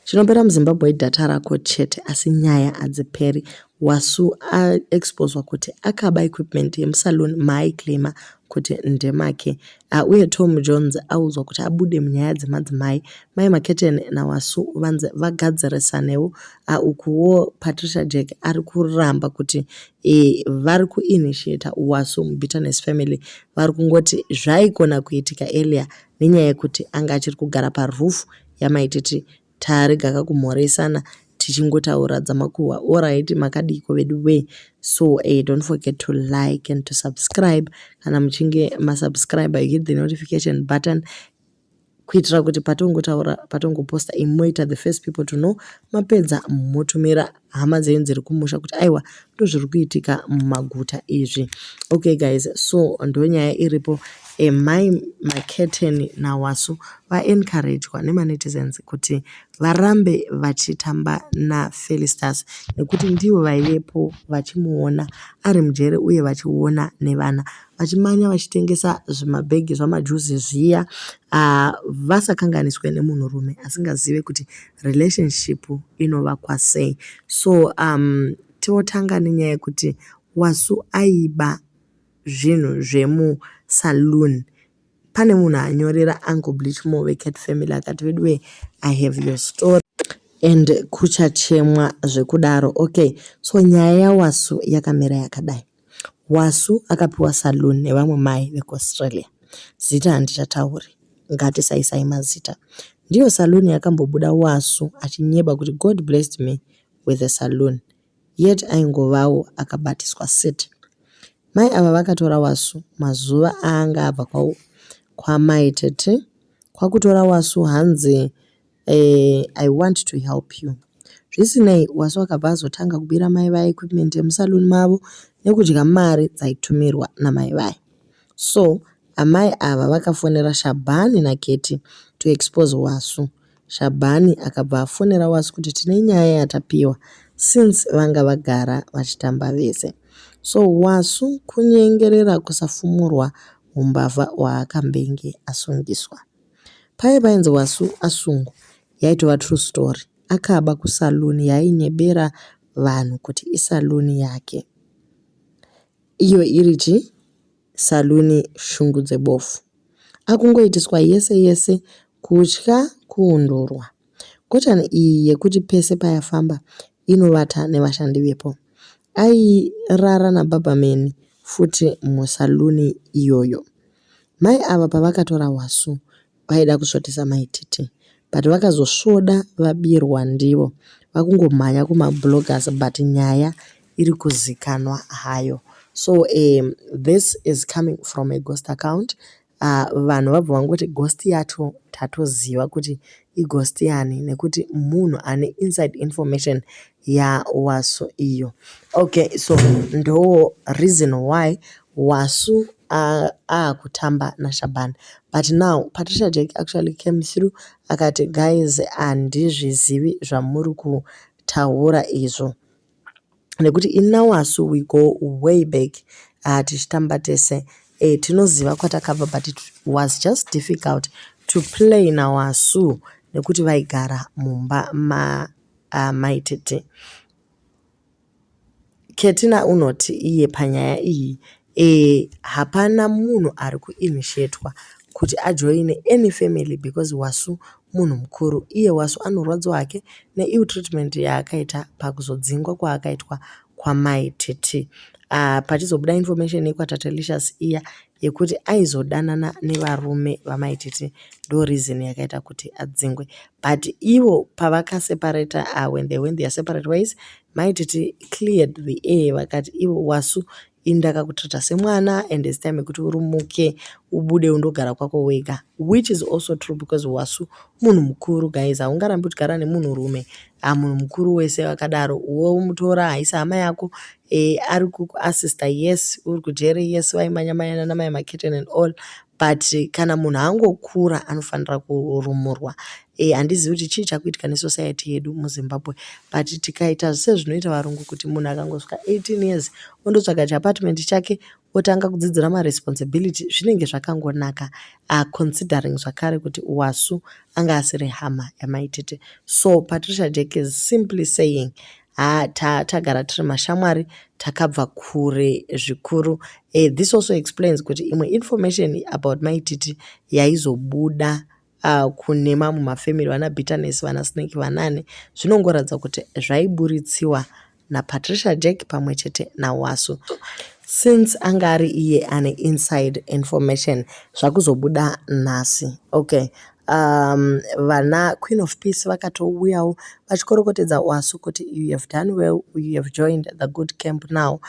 Chinopera muZimbabwe idata rako chete asi nyaya hadziperi. Wasu aexposwa kuti akaba equipment yemusaloon maaiclaima kuti ndemake. Uye Tom Jones audzwa kuti abude munyaya dzemadzimai. Mai Maketeni naWasu vanzi vagadzirisanewo. Ukuwo Patricia Jack ari kuramba kuti vari kuinitiata Wasu muBitterness family. Vari kungoti zvaigona kuitika earlier nenyaya yekuti anga achiri kugara paroof yaMai Titi. Tarega kakumhoresana tichingotaura dzamakuhwa. Alright, makadiko vedu wee? So don't forget to like and to subscribe. Kana muchinge masubscribe, you hit the notification button kuitira kuti patongotaura, patongoposta, imoita the first people to know. Mapedza motumira hama dzenyu dziri kumusha kuti aiwa, ndozviri kuitika mumaguta izvi. Okay guys, so ndonyaya iripo. Mai Maketeni naWasu vaencouragwa nemanetizens kuti varambe vachitamba naFelistas nekuti ndivo vaivepo vachimuona ari mujere uye vachiona nevana vachimanya vachitengesa zvimabhegi zvamajuzi zviya, vasakanganiswe nemunhurume asingazive kuti relationship inovakwa sei. So totanga nenyaya yekuti Wasu aiba zvinhu zvemusaloon. Pane munhu anyorera Uncle Bleachmore veCat Family akati, "Veduwe, I have your story," and kuchachemwa zvekudaro. Okay, so nyaya yaWasu yakamira yakadai. Wasu akapiwa saloon nevamwe mai vekuAustralia, zita handichatauri, ngatisaisai mazita. Ndiyo saloon yakambobuda Wasu achinyeba kuti, "God blessed me with a saloon," yet aingovawo akabatiswa set. Mai ava vakatora Wasu mazuva aanga abva kwamai Tete kwakutora Wasu, hanzi, "I want to help you." Zvisinei, Wasu akabva azotanga kubira mai vaya equipment yemusaloon mavo nekudya mari dzaitumirwa namai vaya. So amai ava vakafonera Shabhani naKeti to expose Wasu. Shabhani akabva afonera Wasu kuti tine nyaya yatapiwa, since vanga vagara vachitamba vese. So Wasu kunyengerera kusafumurwa umbavha hwaakambenge asungiswa. Paya painzi Wasu asungwa yaitova true story. Akaba kusaloon yainyebera vanhu kuti isaloon yake, iyo iri chi saloon shungu dzebofu. Akungoitiswa yese yese, kutya kuundurwa. Ngochani iyi yekuti pese payafamba inovata nevashandi vepo. Airara nabhabhameni futi musaloon iyoyo. Mai ava pavakatora Wasu vaida kusvotesa Mai Titi, but vakazosvoda vabirwa ndivo vakungomhanya kumabloggers, but nyaya iri kuzikanwa hayo. So this is coming from a ghost account. Vanhu vabva vangoti ghost yacho tatoziva kuti ighost yani nekuti munhu ane inside information yaWasu iyo. Okay, so ndo reason why Wasu aakutamba naShabhani. But now Patricia Jack actually came through akati, "Guys, handizvizivi zvamuri kutaura izvo nekuti ini naWasu we go way back, tichitamba tese, tinoziva kwatakabva, but it was just difficult to play naWasu nekuti vaigara mumba maMai Tete." Ketina unoti iye panyaya iyi hapana munhu ari kuinitiatwa kuti ajoine any family because Wasu munhu mukuru. Iye Wasu anorwadziwa hake neill treatment yaakaita pakuzodzingwa kwaakaitwa kwamai Tete. Pachizobuda information yekwaTatelicious iya yekuti aizodanana nevarume vaMai Tete, ndo reason yakaita kuti adzingwe. But ivo pavakaseparata, when they went their separate ways, Mai Tete cleared the air vakati ivo, "Wasu, ini ndakakutreata semwana and it's time yekuti urumuke ubude undogara kwako wega," which is also true because Wasu munhu mukuru guys. Haungarambi uchigara nemunhurume, munhu mukuru wese akadaro womutora, haisi hama yako, ari kukuassista. Yes, uri kujere, yes, vaimanya-manya namai Maketen and all, but kana munhu angokura anofanira kurumurwa. Handizivi kuti chii chakuitika nesociety yedu muZimbabwe, but tikaita sezvinoita varungu kuti munhu akangosvika 18 years ondotsvaga chiapartment chake. Otanga kudzidzira maresponsibility zvinenge zvakangonaka considering zvakare kuti Wasu anga asiri hama yaMai Titi. So Patricia Jack is simply saying ha tagara tiri mashamwari takabva kure zvikuru. This also explains kuti imwe information about Mai Titi yaizobuda kune mamwe mafamily vana Bitterness vana Snake vanani zvinongoratidza kuti zvaiburitsiwa naPatricia Jack pamwe chete naWasu. Since anga ari iye ane inside information zvakuzobuda nhasi. Okay. Vana Queen of Peace vakatouyawo vachikorokotedza Wasu kuti you have done well, you have joined the good camp now.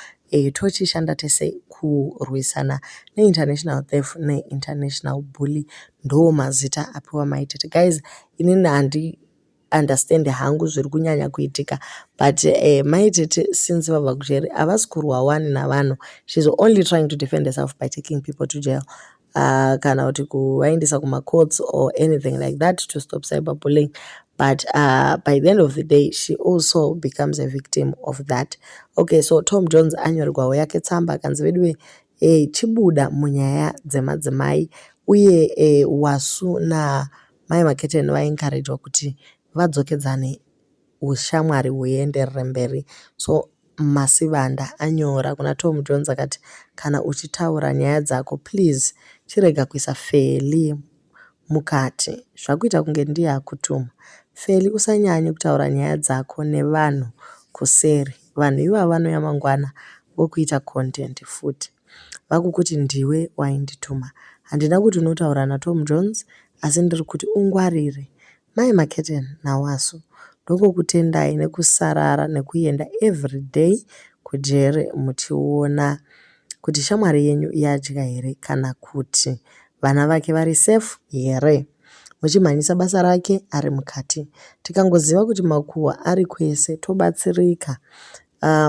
Tochishanda tese kurwisana neinternational theft neinternational bully ndo mazita apiwa Mai Titi. Guys, inini handi understand hangu zviri kunyanya kuitika but Mai Titi since vabva kujeri havasi kurwa wani navanhu. She's only trying to defend herself by taking people to jail kana kuti kuvaendesa kumacourts or anything like that to stop cyberbullying but by the end of the day she also becomes a victim of that. Okay, so Tom Jones anyorerwawo yake tsamba akanzi veduwe chibuda munyaya dzemadzimai uye Wasu namai Maketeni vaencouragwa kuti vadzokedzane ushamwari huenderere mberi. So Masivanda anyora kuna Tom Jones akati kana uchitaura nyaya dzako please chirega kuisa Feli mukati zvakuita kunge ndiye akutuma. Feli usanyanye kutaura nyaya dzako nevanhu kuseri. Vanhu ivava vanouya mangwana vokuita content futi. Vakukuti ndiwe waindituma. Handina kuti unotaura naTom Jones asi ndiri kuti ungwarire. Mai Maketeni naWasu ndongokutendai nekusarara nekuenda everyday kujere muchiona kuti shamwari yenyu yadya here kana kuti vana vake vari safe here. Muchimhanyisa basa rake ari mukati. Tikangoziva kuti makuhwa ari kwese tobatsirika.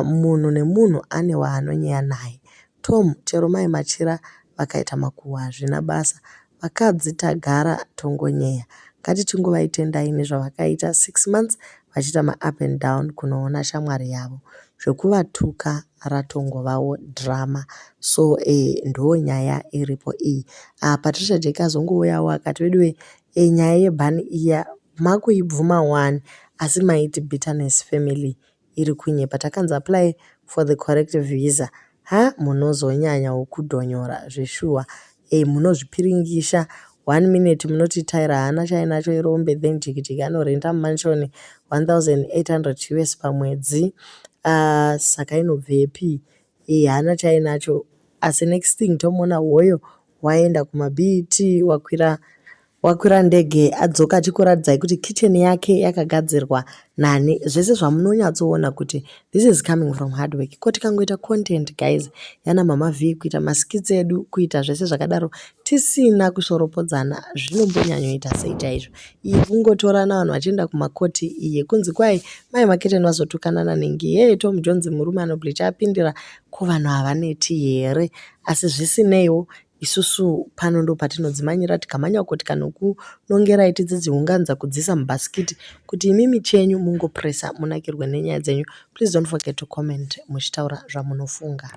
Munhu nemunhu ane waanonyeya naye. Tom chero mai Machira vakaita makuhwa hazvina basa. Vakadzi tagara tongonyeya. Ngatitingovaitendai nezvavakaita 6 months vachiita maup and down kunoona shamwari yavo. Zvekuvatuka ratongovawo drama. So ndo nyaya iripo iyi. Patricia Jack azongouyawo akati veduwe nyaya yebhani iya makuibvuma wani asi maiti Bitterness family iri kunyepa. Takanzi apply for the correct visa. Ha munozonyanyawo kudhonyora zveshuwa. Munozvipiringisha one minute munoti Tyra haana chainacho irombe then jikijiki anorenda mumansion 1800 US pamwedzi. Saka inobvepi? Haana chainacho asi next thing tomuona hoyo waenda kumaBET wakwira ndege adzoka achikuratidzai kuti kitchen yake yakagadzirwa nani. Zvese zvamunonyatsoona kuti this is coming from hard work. Ko tikangoita content guys yana Mama V kuita maskits edu kuita zvese zvakadaro tisina kushoropodzana zvinombonyanyoita sei chaizvo. Iyi kungotorana vanhu vachienda kumakoti iye kunzi kwai mai Maketeni vazotukana nanhingi yeye Tom Jones murume anobleacha apindira ko vanhu havaneti here asi zvisineiwo isusu pano ndo patinodzimanyira tikamhanya uko tikanokunongerai tidzidziunganidza kudziisa mubhasikiti kuti imimi chenyu mungopresa munakirwe nenyaya dzenyu. Please don't forget to comment muchitaura zvamunofunga.